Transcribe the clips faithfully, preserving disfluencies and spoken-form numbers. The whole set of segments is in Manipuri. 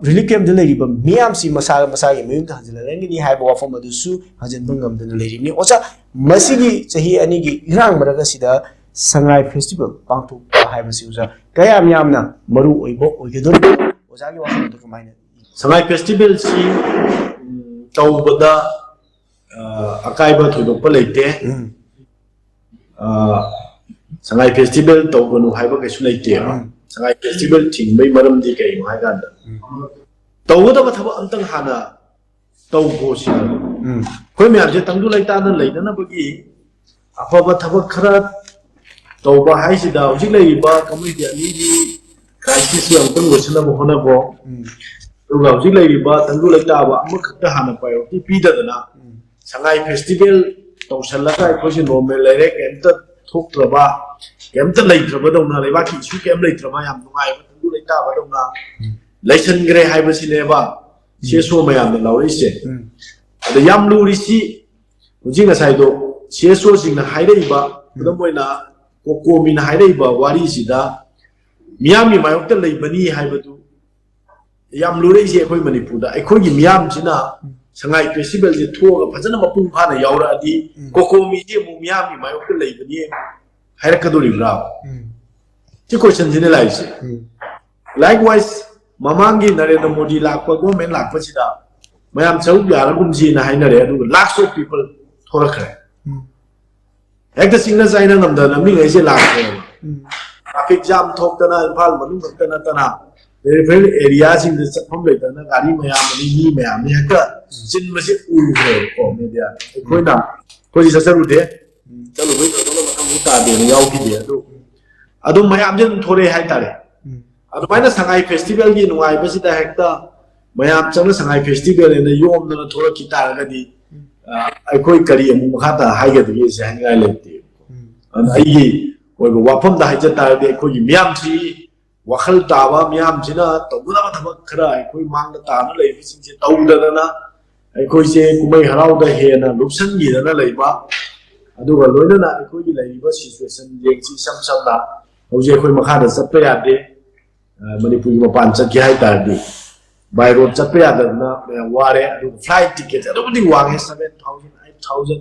ꯔꯤꯂꯤꯐ ꯀꯦꯝꯞꯇ ꯂꯩꯔꯤꯕ ꯃꯤꯌꯥꯝꯁꯤ ꯃꯁꯥ ꯃꯁꯥꯒꯤ ꯃꯌꯨꯝꯗ ꯍꯟꯖꯤꯜꯍꯜꯂꯟꯒꯅꯤ ꯍꯥꯏꯕ ꯋꯥꯐꯝ ꯑꯗꯨꯁꯨ ꯍꯟꯖꯤꯟꯕ ꯉꯝꯗꯅ ꯂꯩꯔꯤꯕꯅꯤ꯫ ꯑꯣꯖꯥ, ꯃꯁꯤꯒꯤ ꯆꯍꯤ ꯑꯅꯤꯒꯤ ꯏꯔꯥꯡ ꯃꯔꯛ ꯑꯁꯤꯗ ꯁꯉꯥꯏ ꯐꯦꯁꯇꯤꯚꯦꯜ ꯄꯥꯡꯊꯣꯛꯄ ꯍꯥꯏꯕꯁꯤ, ꯑꯣꯖꯥ, ꯀꯌꯥꯝ ꯌꯥꯝꯅ ꯃꯔꯨ ꯑꯣꯏꯕ ꯑꯣꯏꯒꯗꯧꯔꯤꯕꯅꯣ? ꯑꯣꯖꯥꯒꯤ ꯋꯥꯈꯜꯂꯣꯟꯗ ꯀꯃꯥꯏꯅ? ꯁꯉꯥꯏ ꯐꯦꯁꯇꯤꯚꯦꯜꯁꯤ, ꯎꯝ, ꯇꯧꯕꯗ, ꯑ, ꯑꯀꯥꯏꯕ ꯊꯣꯏꯗꯣꯛꯄ ꯂꯩꯇꯦ꯫ ꯎꯝ꯫ ꯑ, ꯁꯉꯥꯏ ꯐꯦꯁꯇꯤꯚꯦꯜ ꯇꯧꯒꯅꯨ ꯍꯥꯏꯕ ꯀꯩꯁꯨ ꯂꯩꯇꯦꯕ꯫ ꯎꯝ꯫ ꯁꯉꯥꯏ ꯐꯦꯁꯇꯤꯚꯦꯜ ꯊꯤꯡꯕꯒꯤ ꯃꯔꯝꯗꯤ ꯀꯩꯅꯣ ꯍꯥꯏ ꯀꯥꯟꯗ, ꯎꯝ꯫ ꯇꯧꯒꯗꯕ ꯊꯕꯛ ꯑꯝꯇꯪ ꯍꯥꯟꯅ ꯇꯧꯈꯣ ꯁꯤꯅꯦꯕ꯫ ꯎꯝ꯫ ꯑꯩꯈꯣꯏ ꯃꯌꯥꯝꯁꯦ ꯇꯪꯗꯨ ꯂꯩꯇꯥꯅ ꯂꯩꯅꯅꯕꯒꯤ ꯑꯐꯕ ꯊꯕꯛ ꯈꯔ ꯇꯧꯕ ꯍꯥꯏꯁꯤꯗ, ꯍꯧꯖꯤꯛ ꯂꯩꯔꯤꯕ ꯀꯝꯃꯨꯅꯤꯇꯤ ꯑꯅꯤꯒꯤ ꯀ꯭ꯔꯥꯏꯁꯤꯁꯁꯤ ꯑꯃꯨꯛꯇꯪ ꯂꯣꯏꯁꯤꯟꯅꯕ ꯍꯣꯠꯅꯕꯣ꯫ ꯎꯝ꯫ ꯑꯗꯨꯒ ꯍꯧꯖꯤꯛ ꯂꯩꯔꯤꯕ ꯇꯪꯗꯨ ꯂꯩꯇꯥꯕ ꯑꯃꯈꯛꯇ ꯍꯥꯟꯅ ꯄ꯭ꯔꯥꯏꯌꯣꯔꯤꯇꯤ ꯄꯤꯗꯗꯅ, ꯎꯝ꯫ ꯁꯉꯥꯏ ꯐꯦꯁꯇꯤꯚꯦꯜ ꯇꯧꯁꯜꯂꯒ ꯑꯩꯈꯣꯏꯁꯦ ꯅꯣꯔꯃꯦꯜ ꯂꯩꯔꯦ, ꯀꯩꯝꯇ ꯊꯣꯛꯇ꯭ꯔꯕ, ꯀꯩꯝꯇ ꯂꯩꯇ꯭ꯔꯕꯗꯧꯅ, ꯂꯩꯕꯥꯛꯀꯤ ꯏꯁꯨ ꯀꯩꯝ ꯂꯩꯇ꯭ꯔꯕ, ꯌꯥꯝ ꯅꯨꯡꯉꯥꯏꯕ ꯇꯪꯗꯨ ꯂꯩꯇꯥꯕꯗꯧꯅ, ꯎꯝ꯫ ꯂꯩꯁꯟꯈ꯭ꯔꯦ ꯍꯥꯏꯕꯁꯤꯅꯦꯕ ꯎꯝ꯫ ꯁꯤ ꯑꯦꯁ ꯑꯣ ꯃꯌꯥꯝꯅ ꯂꯥꯎꯔꯛꯏꯁꯦ꯫ ꯎꯝ꯫ ꯑꯗ ꯌꯥꯝ ꯂꯨꯔꯤꯁꯤ, ꯍꯧꯖꯤꯛ ꯉꯁꯥꯏꯗꯣ ꯁꯤ ꯑꯦꯁ ꯑꯣꯁꯤꯡꯅ ꯍꯥꯏꯔꯛꯏꯕ, ꯎꯝ꯫ ꯈꯨꯗꯝ ꯑꯣꯏꯅ ꯀꯣꯀꯣꯃꯤꯅ ꯍꯥꯏꯔꯛꯏꯕ ꯋꯥꯔꯤꯁꯤꯗ ꯃꯤꯌꯥꯝꯒꯤ ꯃꯥꯌꯣꯛꯇ ꯂꯩꯕꯅꯤ ꯍꯥꯏꯕꯗꯨ ꯌꯥꯝ ꯂꯨꯔꯛꯏꯁꯦ꯫ ꯑꯩꯈꯣꯏ ꯃꯅꯤꯄꯨꯔꯗ ꯑꯩꯈꯣꯏꯒꯤ ꯃꯤꯌꯥꯝꯁꯤꯅ ꯎꯝ꯫ ꯁꯉꯥꯏ ꯐꯦꯁꯇꯤꯚꯦꯜꯁꯦ ꯊꯣꯛꯑꯒ ꯐꯖꯅ ꯃꯄꯨꯡ ꯐꯥꯅ ꯌꯥꯎꯔꯛꯑꯗꯤ ꯎꯝ꯫ ꯀꯣꯀꯣꯃꯤꯁꯦ ꯑꯃꯨꯛ ꯃꯤꯌꯥꯝꯒꯤ ꯃꯥꯌꯣꯛꯇ ꯂꯩꯕꯅꯤ ꯍꯥꯏꯔꯛꯀꯗꯣꯔꯤꯕ꯭ꯔꯥ? ꯎꯝ꯫ ꯁꯤ ꯀꯣꯏꯁꯟꯁꯤꯅ ꯂꯥꯛꯏꯁꯦ꯫ ꯎꯝ꯫ Likewise, ꯃꯃꯥꯡꯒꯤ ꯅꯔꯦꯟꯗ꯭ꯔ ꯃꯣꯗꯤ ꯂꯥꯛꯄ, ꯒꯣꯔꯃꯦꯟ ꯂꯥꯛꯄꯁꯤꯗ ꯃꯌꯥꯝ ꯁꯔꯨꯛ ꯌꯥꯔꯒꯨꯝꯁꯤꯅ ꯍꯥꯏꯅꯔꯦ, ꯑꯗꯨꯒ lakhs of people ꯊꯣꯛꯂꯛꯈ꯭ꯔꯦ꯫ ꯎꯝ꯫ ꯍꯦꯛꯇ ꯆꯤꯡꯅ ꯆꯥꯏꯅ ꯉꯝꯗꯅ ꯃꯤꯉꯩꯁꯦ ꯂꯥꯛꯈ꯭ꯔꯦꯕ꯫ ꯎꯝ꯫ ꯇ꯭ꯔꯥꯐꯤꯛ ꯖꯥꯝ ꯊꯣꯛꯇꯅ, ꯏꯝꯐꯥꯜ ꯃꯅꯨꯡ ꯈꯛꯇ ꯅꯠꯇꯅ ꯄꯦꯔꯤꯐꯦꯔꯦꯜ ꯑꯦꯔꯤꯌꯥꯁꯤꯡꯗ ꯆꯠꯐꯝ ꯂꯩꯇꯅ ꯒꯥꯔꯤ ꯃꯌꯥꯝ ꯑꯃꯅꯤ, ꯃꯤ ꯃꯌꯥꯝꯅꯤ ꯍꯦꯛꯇ ꯆꯤꯟꯕꯁꯤ ꯎꯈ꯭ꯔꯦꯕꯀꯣ ꯃꯦꯗꯤꯌꯥꯗ꯫ ꯑꯩꯈꯣꯏꯅ, ꯑꯩꯈꯣꯏꯗꯤ ꯆꯠꯆꯔꯨꯗꯦ꯫ ꯎꯝ꯫ ꯆꯠꯂꯨꯕꯩ ꯊꯣꯏꯗꯣꯛꯅ ꯃꯊꯧ ꯇꯥꯗꯦꯅ ꯌꯥꯎꯈꯤꯗꯦ꯫ ꯑꯗꯨ ꯑꯗꯨꯝ ꯃꯌꯥꯝꯁꯦ ꯑꯗꯨꯝ ꯊꯣꯔꯛꯑꯦ ꯍꯥꯏꯇꯥꯔꯦ꯫ ꯎꯝ꯫ ꯑꯗꯨꯃꯥꯏꯅ ꯁꯉꯥꯏ ꯐꯦꯁꯇꯤꯚꯦꯜꯒꯤ ꯅꯨꯡꯉꯥꯏꯕꯁꯤꯗ ꯍꯦꯛꯇ ꯃꯌꯥꯝ ꯆꯪꯅ ꯁꯉꯥꯏ ꯐꯦꯁꯇꯤꯚꯦꯜ ꯍꯥꯏꯅ ꯌꯣꯝꯗꯅ ꯊꯣꯛꯂꯛꯈꯤ ꯇꯥꯔꯒꯗꯤ, ꯎꯝ꯫ ꯑ, ꯑꯩꯈꯣꯏ ꯀꯔꯤ ꯑꯃꯨꯛ ꯃꯈꯥ ꯇꯥꯅ ꯍꯥꯏꯒꯗꯒꯦꯁꯦ ꯍꯥꯏꯅꯤꯡꯉꯥꯏ ꯂꯩꯇꯦ꯫ ꯎꯝ꯫ ꯑꯗꯨꯅ ꯑꯩꯒꯤ ꯑꯣꯏꯕ ꯋꯥꯐꯝꯗ ꯍꯥꯏꯖ ꯇꯥꯔꯒꯗꯤ, ꯑꯩꯈꯣꯏꯒꯤ ꯃꯤꯌꯥꯝꯁꯤ, ꯋꯥꯈꯜ ꯇꯥꯕ ꯃꯤꯌꯥꯝꯁꯤꯅ ꯇꯧꯒꯗꯕ ꯊꯕꯛ ꯈꯔ, ꯑꯩꯈꯣꯏ ꯃꯥꯡꯗ ꯇꯥꯅ ꯂꯩꯕꯁꯤꯡꯁꯦ ꯇꯧꯗꯗꯅ, ꯑꯩꯈꯣꯏꯁꯦ ꯀꯨꯝꯍꯩ ꯍꯔꯥꯎꯗ ꯍꯦꯟꯅ ꯂꯨꯞꯁꯟꯈꯤꯗꯅ ꯂꯩꯕ, ꯑꯗꯨꯒ ꯂꯣꯏꯅꯅ ꯑꯩꯈꯣꯏꯒꯤ ꯂꯩꯔꯤꯕ ꯁꯤꯆꯨꯋꯦꯁꯟ ꯌꯦꯡꯁꯤ꯫ ꯏꯁꯝ ꯁꯝꯅ ꯍꯧꯖꯤꯛ ꯑꯩꯈꯣꯏ ꯃꯈꯥꯗ ꯆꯠꯄ ꯌꯥꯗꯦ, ꯃꯅꯤꯄꯨꯔꯒꯤ ꯃꯄꯥꯟ ꯆꯠꯀꯦ ꯍꯥꯏ ꯇꯥꯔꯗꯤ, by road ꯆꯠꯄ ꯌꯥꯗꯗꯅ ꯃꯌꯥꯝ ꯋꯥꯔꯦ꯫ ꯑꯗꯨꯒ flight ticket ꯑꯗꯨꯛ ꯃꯇꯤꯛ ꯋꯥꯡꯉꯦ, seven thousand, eight thousand,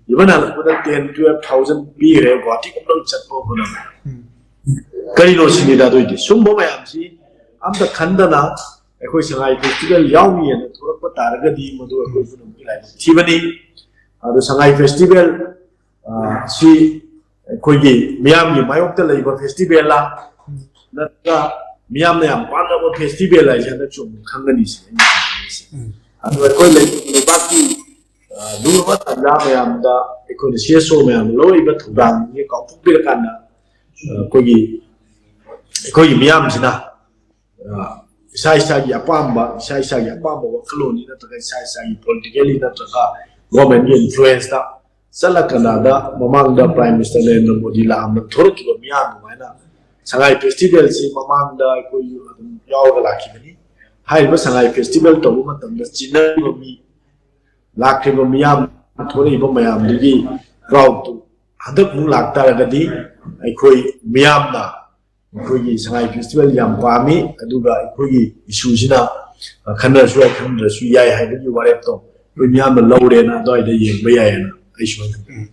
even ꯍꯜꯂꯛꯄꯗ ten, twelve thousand ꯄꯤꯈ꯭ꯔꯦ ꯒꯨꯍꯥꯇꯤ ꯑꯃꯨꯛꯇꯪ ꯆꯠꯄ ꯍꯣꯠꯅꯕꯗ꯫ ꯀꯔꯤꯅꯣ ꯁꯤꯅꯤꯗ꯫ ꯑꯗꯨꯏꯗꯤ ꯁꯨꯝꯕ ꯃꯌꯥꯝꯁꯤ ꯑꯝꯇ ꯈꯟꯗꯅ ꯑꯩꯈꯣꯏ ꯁꯉꯥꯏ ꯐꯦꯁꯇꯤꯚꯦꯜ ꯌꯥꯎꯅꯤꯅ ꯊꯣꯛꯂꯛꯄ ꯇꯥꯔꯒꯗꯤ ꯃꯗꯨ ꯑꯩꯈꯣꯏ ꯄꯨꯝꯅꯃꯛꯀꯤ ꯂꯥꯏꯕꯛ ꯊꯤꯕꯅꯤ꯫ ꯑꯗꯣ ꯁꯉꯥꯏ ꯐꯦꯁꯇꯤꯚꯦꯜ ꯁꯤ ꯑꯩꯈꯣꯏꯒꯤ ꯃꯤꯌꯥꯝꯒꯤ ꯃꯥꯌꯣꯛꯇ ꯂꯩꯕ ꯐꯦꯁꯇꯤꯚꯦꯜꯂꯥ, ꯅꯠꯇ꯭ꯔꯒ ꯃꯤꯌꯥꯝꯅ ꯌꯥꯝ ꯄꯥꯝꯅꯕ ꯐꯦꯁꯇꯤꯚꯦꯜ ꯍꯥꯏꯁꯦ ꯍꯟꯗꯛꯁꯨ ꯑꯃꯨꯛ ꯈꯪꯒꯅꯤ ꯁꯤꯅꯤ ꯑꯩꯅ ꯍꯥꯏꯅꯤꯡꯉꯤꯁꯦ꯫ ꯑꯗꯣ ꯑꯩꯈꯣꯏ ꯂꯩꯕꯥꯛꯀꯤ ꯂꯨꯔꯕ ꯇꯥꯟꯖꯥ ꯃꯌꯥꯝꯗ ꯑꯩꯈꯣꯏꯅ ꯁꯤ ꯑꯦꯁ ꯑꯣ ꯃꯌꯥꯝꯅ ꯂꯧꯔꯤꯕ ꯊꯧꯗꯥꯡꯁꯦ ꯀꯥꯎꯊꯣꯛꯄꯤꯔꯀꯥꯟꯗ ꯑꯩꯈꯣꯏꯒꯤ ꯑꯩꯈꯣꯏꯒꯤ ꯃꯤꯌꯥꯝꯁꯤꯅ ꯏꯁꯥ ꯏꯁꯥꯒꯤ ꯑꯄꯥꯝꯕ ꯏꯁꯥ ꯏꯁꯥꯒꯤ ꯑꯄꯥꯝꯕ ꯋꯥꯈꯜꯂꯣꯟꯅꯤ ꯅꯠꯇ꯭ꯔꯒ ꯏꯁꯥ ꯏꯁꯥꯒꯤ ꯄꯣꯂꯤꯇꯤꯀꯦꯜꯂꯤ ꯅꯠꯇ꯭ꯔꯒ ꯒꯣꯔꯃꯦꯟꯒꯤ ꯏꯟꯐ꯭ꯂꯨꯌꯦꯟꯁꯇ ꯆꯠꯂ ꯀꯅꯥꯗ ꯃꯃꯥꯡꯗ ꯄ꯭ꯔꯥꯏꯝ ꯃꯤꯅꯤꯁꯇꯔ ꯅꯔꯦꯟꯗ꯭ꯔ ꯃꯣꯗꯤ ꯂꯥꯛꯑꯝꯕ ꯊꯣꯛꯂꯛꯈꯤꯕ ꯃꯤꯌꯥꯝ ꯑꯗꯨꯃꯥꯏꯅ ꯁꯉꯥꯏ ꯐꯦꯁꯇꯤꯚꯦꯜꯁꯤ ꯃꯃꯥꯡꯗ ꯑꯩꯈꯣꯏ ꯑꯗꯨꯝ ꯌꯥꯎꯔꯒ ꯂꯥꯛꯈꯤꯕꯅꯤ꯫ ꯍꯥꯏꯔꯤꯕ ꯁꯉꯥꯏ ꯐꯦꯁꯇꯤꯚꯦꯜ ꯇꯧꯕ ꯃꯇꯝꯗ ꯆꯤꯟꯅꯔꯤꯕ ꯃꯤ, ꯂꯥꯛꯈ꯭ꯔꯤꯕ ꯃꯤꯌꯥꯝ, ꯊꯣꯛꯂꯛꯏꯕ ꯃꯌꯥꯝꯗꯨꯒꯤ ꯀ꯭ꯔꯥꯎꯠꯇꯨ ꯍꯟꯗꯛꯃꯨꯛ ꯂꯥꯛꯇꯥꯔꯒꯗꯤ ꯑꯩꯈꯣꯏ ꯃꯤꯌꯥꯝꯅ ꯑꯩꯈꯣꯏꯒꯤ ꯁꯉꯥꯏ ꯐꯦꯁꯇꯤꯚꯦꯜ ꯌꯥꯝ ꯄꯥꯝꯃꯤ, ꯑꯗꯨꯒ ꯑꯩꯈꯣꯏꯒꯤ ꯏꯁꯨꯁꯤꯅ ꯈꯟꯅꯔꯁꯨ ꯌꯥꯏ, ꯈꯟꯅꯗ꯭ꯔꯁꯨ ꯌꯥꯏ ꯍꯥꯏꯕꯒꯤ ꯋꯥꯔꯦꯞꯇꯣ ꯑꯩꯈꯣꯏ ꯃꯤꯌꯥꯝꯅ ꯂꯧꯔꯦꯅ ꯑꯗꯨꯋꯥꯏꯗ ꯌꯦꯡꯕ ꯌꯥꯏꯌꯦꯅ ꯑꯩꯁꯨ ꯍꯥꯏꯖꯅꯤꯡꯉꯤ꯫